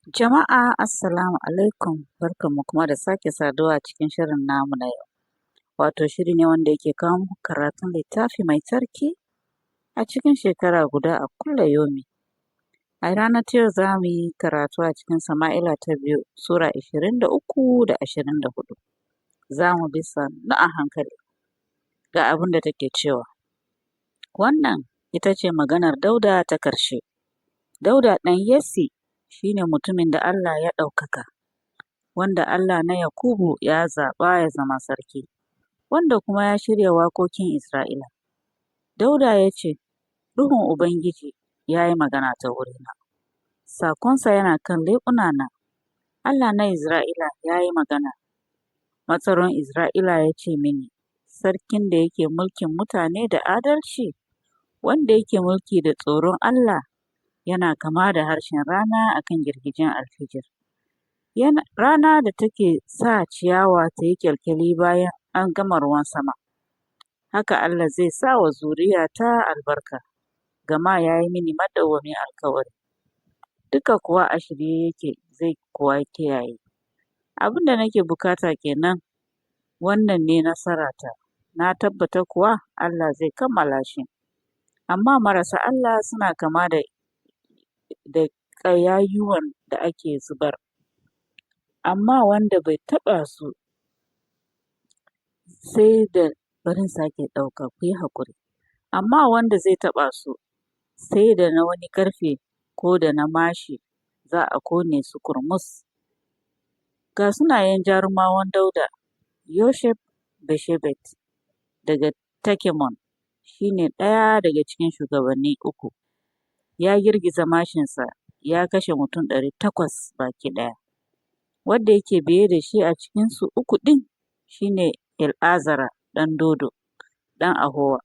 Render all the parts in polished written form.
Jama'a, assalamu alaikum, barkanmu kuma da sake saduwa a cikin shirin namu na yau. Wato shiri ne wanda yake kawo muku karatun littafi mai tsarki a cikin shekara guda a kulla yaumi. A ranar ta yau za mu yi karatu a cikin Sama'ila ta biyu Sura 23 da 24. Za mu bi sannu a hankali. Ga abin da take cewa, wannan ita ce maganar Dauda ta ƙarshe. Dauda ɗan Yesse shi ne mutumin da Allah ya ɗaukaka, wanda Allah na Yakubu ya zaɓa ya zama sarki, wanda kuma ya shirya waƙoƙin Isra'ila. Dauda ya ce, Ruhun Ubangiji ya yi magana ta wurina, sakonsa yana kan leɓunana, Allah na Isra'ila ya yi magana, Matsaran Isra'ila ya ce mini, Sarkin da yake mulkin mutane da adalci, wanda yake mulki da tsoron Allah, yana kama da harshen rana a kan girgijen alfijir, yana rana da take sa ciyawa ta yi kyalkyali bayan an gama ruwan sama. Haka Allah zai sa wa zuriyata albarka, gama ya yi mini madawwamin alkawari, duka kuwa a shirye yake zai kuwa kiyaye. Abin da nake bukata kenan, wannan ne nasarata, na tabbata kuwa Allah zai kammala shi. Amma marasa Allah suna kama da ƙayayuwan da ake zubar, amma wanda bai taɓa su sai da bari in sake ɗauka, ku yi haƙuri. Amma wanda zai taɓa su sai da na wani ƙarfe ko da na mashi za a ƙone su ƙurmus. Ga sunayen jarumawan Dauda: Yosheb Bashebet daga Takemon shi ne ɗaya daga cikin shugabanni uku, ya girgiza māshinsa ya kashe mutum 800 baki ɗaya. Wanda yake biye da shi a cikinsu uku ɗin shi ne El'azara ɗan Dodo, ɗan Ahowa,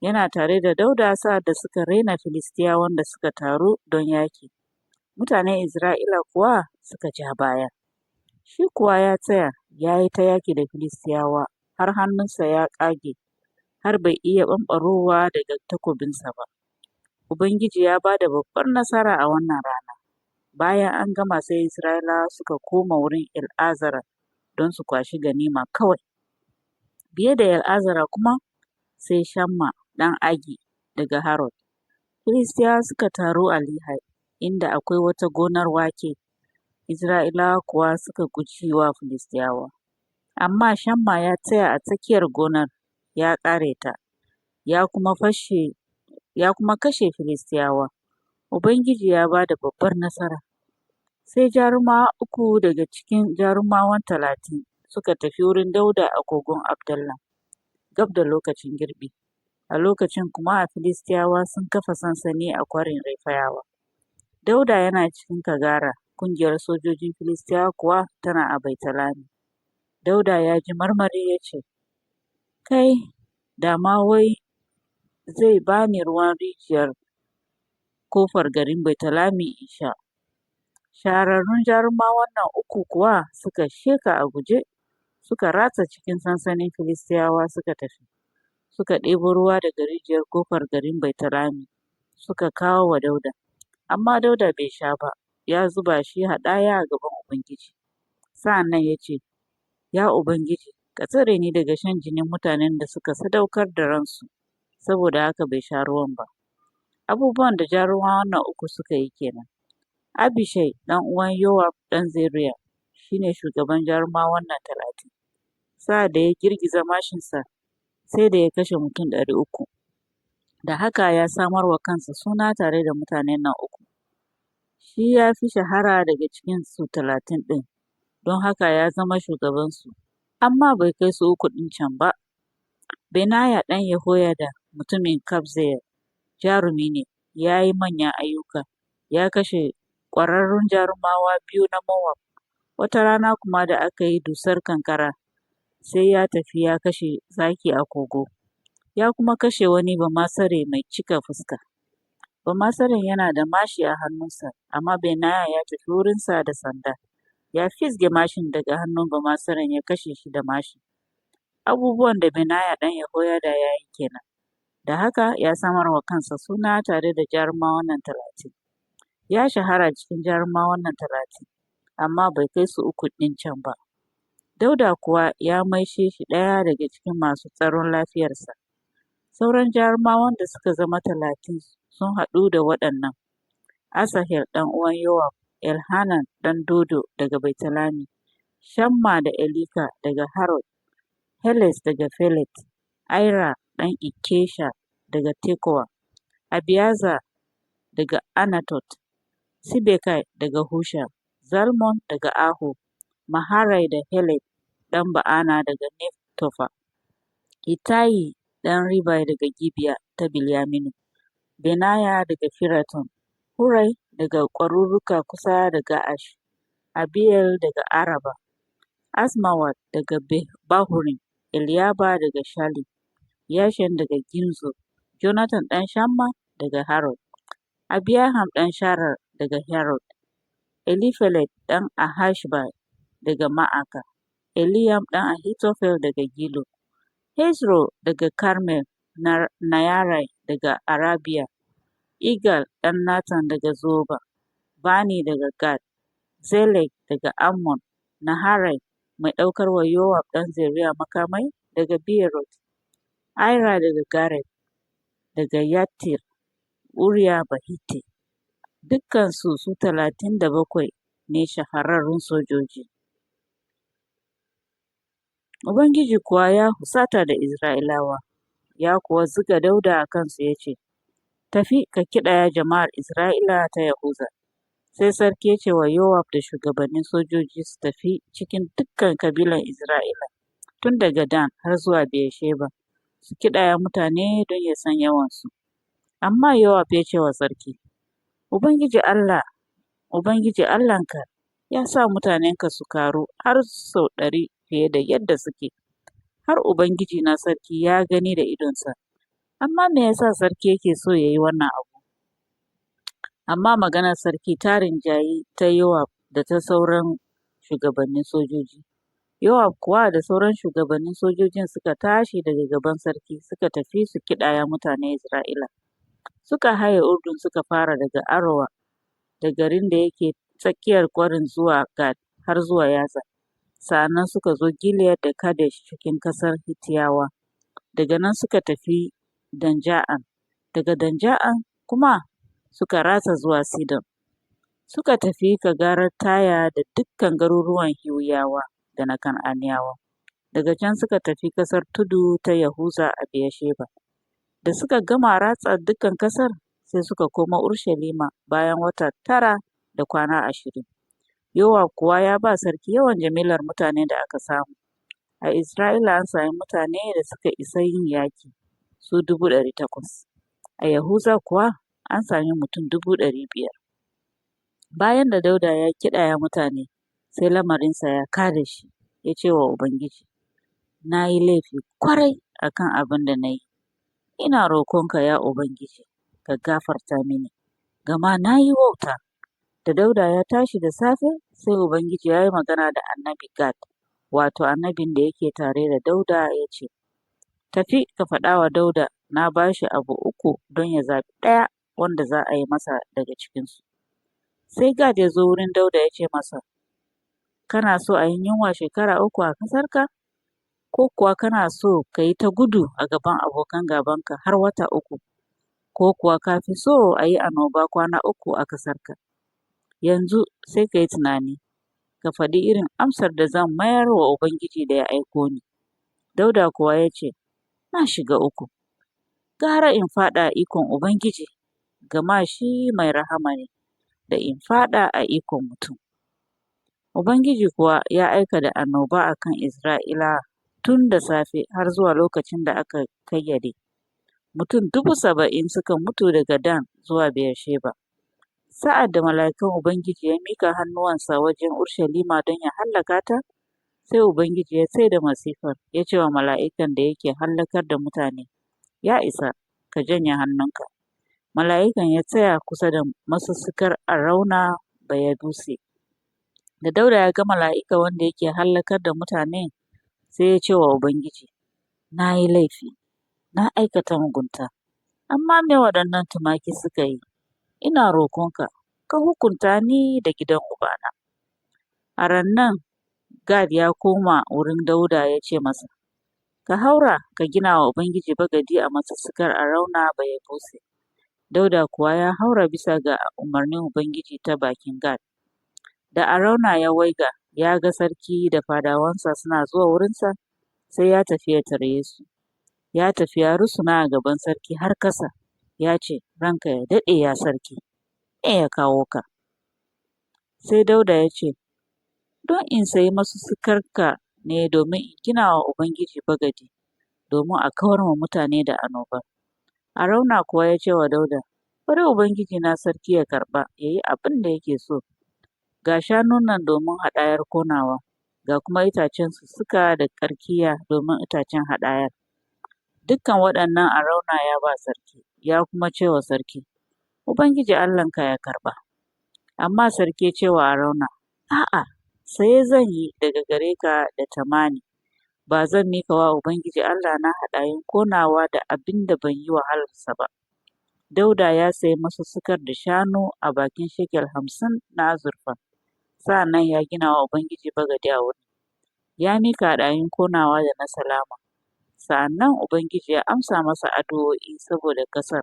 yana tare da Dauda sa'ad da suka raina Filistiyawan da suka taru don yaƙi, mutanen Isra'ila kuwa suka ja baya. Shi kuwa ya tsaya, ya yi ta yaƙi da Filistiyawa har hannunsa ya ƙage, har bai iya ɓamɓarowa daga takobinsa ba. Ubangiji ya ba da babbar nasara a wannan rana. Bayan an gama sai Isra'ilawa suka koma wurin El'azara don su kwashi ganima kawai. Biye da El'azara kuma sai Shamma ɗan Agi daga Harod. Filistiyawa suka taru a Lehi, inda akwai wata gonar wake, Isra'ilawa kuwa suka guji wa Filistiyawa. Amma Shamma ya tsaya a tsakiyar gonar, ya kāre ta, ya kuma fashe, ya kuma kashe Filistiyawa. Ubangiji ya ba da babbar nasara. Sai jarumawa uku daga cikin jarumawan 30 suka tafi wurin Dauda a kogon Abdallam, gab da lokacin girbi. A lokacin kuma Filistiyawa sun kafa sansani a kwarin Refayawa. Dauda yana cikin kagara, ƙungiyar sojojin Filistiyawa kuwa tana a Baitalami. Dauda ya ji marmari ya ce, Kai, da ma wai zai ba ni ruwan rijiyar ƙofar garin Baitalami in sha. Shahararrun jarumawan nan uku kuwa suka sheƙa a guje, suka ratsa cikin sansanin Filistiyawa suka tafi, suka ɗebo ruwa daga rijiyar ƙofar garin Baitalami, suka kawo wa Dauda. Amma Dauda bai sha ba, ya zuba shi hadaya a gaban Ubangiji. Sa'an nan ya ce, Ya Ubangiji, ka tsare ni daga shan jinin mutanen da suka sadaukar da ransu, saboda haka bai sha ruwan ba. Abubuwan da jarumawan nan uku suka yi kenan. Abishai ɗan uwan Yowab ɗan Zeruya shi ne shugaban jarumawan nan 30. Sa'ad da ya girgiza māshinsa, sai da ya kashe mutum 300. Da haka ya samar wa kansa suna tare da mutanen nan uku. Shi ya fi shahara daga cikin su 30 ɗin, don haka ya zama shugabansu, amma bai kai su uku ɗin can ba. Benaya ɗan Yehoyada mutumin Kabzeyel jarumi ne, ya yi manyan ayyuka, ya kashe ƙwararrun jarumawa biyu na Mowab. Wata rana kuma da aka yi dusar ƙanƙara, sai ya tafi ya kashe zaki a kogo, ya kuma kashe wani Bamasare mai cika fuska. Bamasaren yana da māshi a hannunsa, amma Benaya ya tafi wurinsa da sanda, ya fizge māshin daga hannun Bamasaren ya kashe shi da māshin. Abubuwan da Benaya ɗan Yehoyada ya yi kenan, da haka ya samar wa kansa suna tare da jarumawan nan 30. Ya shahara cikin jarumawan nan 30, amma bai kai su uku ɗin can ba. Dawuda kuwa ya maishe shi ɗaya daga cikin masu tsaron lafiyarsa. Sauran jarumawan da suka zama 30 sun haɗu da waɗannan: Asahel ɗan'uwan Yowab, Elhanan ɗan Dodo daga Betlehem, Shamma da Elika daga Harod, Helez daga Felet, Ira ɗan Ikkesha daga Tekowa, Abiyezer daga Anatot, Sibbekai daga Husha, Zalmon daga Aho, Maharai da Heled ɗan Ba'ana daga Netofa, Ittayi ɗan Ribai daga Gibeya ta Binyaminu, Benaya daga Firaton, Hurai daga kwaruruka kusa da Ga'ash, Abiyel daga Araba, Azmawet daga Bahurim, Eliyaba daga Sha'albim, Yashen daga Gimzo, Jonathan ɗan Shamma daga Harod, Abiyam ɗan Sharar daga Harod, Elifelet ɗan Ahasbai daga Ma'aka, Eliyam ɗan Ahitofel daga Gilo, Hezro daga Karmel, Nayarai daga Arabiya, Igal ɗan Natan daga Zoba, Bani daga Gad, Zelek daga Ammon, Naharai mai ɗaukar wa Yowab ɗan Zeruhiya makamai daga Beyerot, Ira daga Gareb, daga Yattir, Uriya Bahitte, dukansu su 37 ne shahararrun sojoji. Ubangiji kuwa ya husata da Isra'ilawa, ya kuwa zuga Dawuda a kansu ya ce, Tafi ka ƙidaya jama'ar Isra'ila ta Yahuza. Sai sarki ya ce wa Yowab da shugabannin sojoji su tafi cikin dukan kabilan Isra'ila, tun daga Dan har zuwa Beyersheba, su ƙidaya mutane don yă san yawansu. Amma Yowab ya ce wa sarki, Ubangiji Allah, Ubangiji Allahnka ya sa mutanenka su ƙaru har sau 100 fiye da yadda suke, har ubangijina sarki ya gani da idonsa, amma me ya sa sarki yake so yă yi wannan abu? Amma maganar sarki ta rinjayi ta Yowab da ta sauran shugabannin sojoji. Yowab kuwa da sauran shugabannin sojojin suka tashi daga gaban sarki suka tafi su ƙidaya mutanen Isra'ila. Suka haye Urdun suka fara daga Arower, da garin da yake tsakiyar kwarin zuwa Gad har zuwa Yazer, sa'an nan suka zo Gileyad da Kadesh cikin ƙasar Hittiyawa, daga nan suka tafi Dan Ja'an, daga Dan Ja'an kuma suka ratsa zuwa Sidon. Suka tafi kagarar Taya da dukan garuruwan Hiwiyawa da na Kan'aniyawa, daga can suka tafi ƙasar tudu ta Yahuza a Beyersheba. Da suka gama ratsa dukan ƙasar, sai suka komo Urushalima bayan wata 9 da kwana 20. Yowab kuwa ya ba sarki yawan jimillar mutanen da aka samu. A Isra'ila an sami mutane da suka isa yin yaƙi, su 800,000, a Yahuza kuwa an sami mutum 500,000. Bayan da Dawuda ya ƙidaya mutane, sai lamarinsa ya kā da shi, ya ce wa Ubangiji, Na yi laifi ƙwarai a kan abin da na yi, ina roƙonka, ya Ubangiji, ka gafarta mini, gama na yi wauta. Da Dawuda ya tashi da safe, sai Ubangiji ya yi magana da annabi Gad, wato, annabin da yake tare da Dawuda ya ce, Tafi ka faɗa wa Dawuda na ba shi abu uku don ya zaɓi ɗaya wanda za a yi masa daga cikinsu. Sai Gad ya zo wurin Dawuda ya ce masa, Kana so a yi yunwa shekara 3 a ƙasarka, ko kuwa kana so ka yi ta gudu a gaban abokan gābanka har wata 3, ko kuwa ka fi so a yi annoba kwana 3 a ƙasarka? Yanzu sai ka yi tunani, ka faɗi irin amsar da zan mayar wa Ubangiji da ya aiko ni. Dawuda kuwa ya ce, Na shiga uku, gara in fāɗa a ikon Ubangiji, gama shi mai rahama ne, da in fāɗa a ikon mutum. Ubangiji kuwa ya aika da annoba a kan Isra'ila tun da safe har zuwa lokacin da aka ƙayyade. Mutum 70,000 suka mutu daga Dan zuwa Beyersheba. Sa'ad da mala'ikan Ubangiji ya miƙa hannuwansa wajen Urushalima don yă hallaka ta, sai Ubangiji ya tsai da masifar, ya ce wa mala'ikan da yake hallakar da mutane, Ya isa, ka janye hannunka. Mala'ikan ya tsaya kusa da masussukar Arauna Bayebuse. Da Dawuda ya ga mala'ika wanda yake hallakar da mutane, sai ya ce wa Ubangiji, Na yi laifi, na aikata mugunta, amma me waɗannan tumaki suka yi? Ina roƙonka, ka hukunta ni da gidan ubana. A rannan Gad ya koma wurin Dawuda ya ce masa, Ka haura ka gina wa Ubangiji bagadi a masussukar Arauna Bayebuse. Dawuda kuwa ya haura bisa ga umarnin Ubangiji ta bakin Gad. Da Arauna ya waiga, ya ga sarki da fadawansa suna zuwa wurinsa, sai ya tafi ya tarye su. Ya tafi ya rusuna a gaban sarki har ƙasa, ya ce, Ranka yă daɗe, ya sarki, me ya kawo ka? Sai Dawuda ya ce, Don in sayi masussukarka ne domin in gina wa Ubangiji bagadi, domin a kawar wa mutane da annoba. Arauna kuwa ya ce wa Dawuda, Bari Ubangijina sarki ya karɓa, ya yi abin da yake so, ga shanun nan domin hadayar ƙonawa, ga kuma itacen sussuka da karkiya domin itacen hadayar. Dukan waɗannan Arauna ya ba sarki, ya kuma ce wa sarki, Ubangiji Allahnka ya karɓa. Amma sarki ya ce wa Arauna, A'a, saye zan yi daga gare ka da tamani, ba zan miƙa wa Ubangiji Allahna hadayun ƙonawa da abin da ban yi wahalarsa ba. Dawuda ya sayi masussukar da shanu a bakin shekel 50 na azurfa, sa'an nan ya gina wa Ubangiji bagade a wurin, ya miƙa hadayun ƙonawa da na salama. Sa'an nan Ubangiji ya amsa masa addu'o'i saboda ƙasar,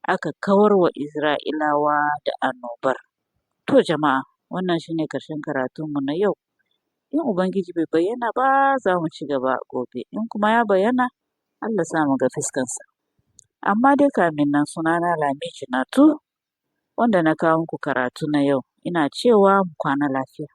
aka kawar wa Isra'ilawa da annobar. To, jama'a, wannan shi ne ƙarshen karatunmu na yau. In Ubangiji bai bayyana ba, za mu ci gaba gobe, in kuma ya bayyana, Allah sa mu ga fuskansa. Amma dai kamin nan sunana Lami Junatu, wanda na kawo muku karatu na yau, ina cewa mu kwana lafiya.